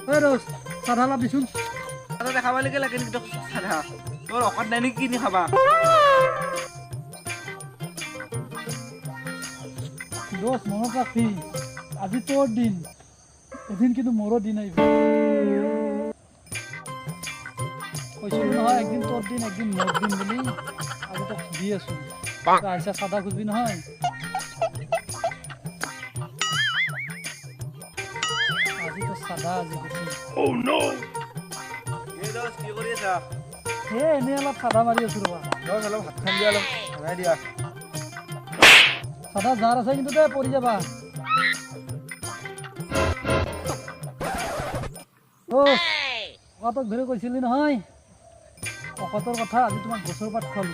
ঐ দোস্ত, চাধা অলপ দিচোন। চাধা খাব লাগে লাগে নেকি তোক চাধা? তোৰ অকাত নাই নেকি কিনি খাবা? দোস্ত, মনত ৰাখবি, আজি তোৰ দিন, এদিন কিন্তু মোৰো দিন আহিব। কৈছিলো নহয়, একদিন তোৰ দিন, একদিন মোৰ দিন বুলি। আজি তোক দি আছো, তই আহিছা চাধা খুজিবি নহয়? আজি তোৰ চাধা আজি কৈছো। এই দোস্ত, কি কৰি আছা? হে, এনেই অলপ চাধা মাৰি আছো ৰ'বা। দোস্ত, অলপ হাতখন দিয়া, অলপ ভৰাই দিয়া। চাধা জাৰ আছে কিন্তু দে, পৰি যাবা। অকাতক ধৰি কৈছিলি নহয় অকাতৰ কথা, আজি তোমাক গছৰ পাত খোৱালো।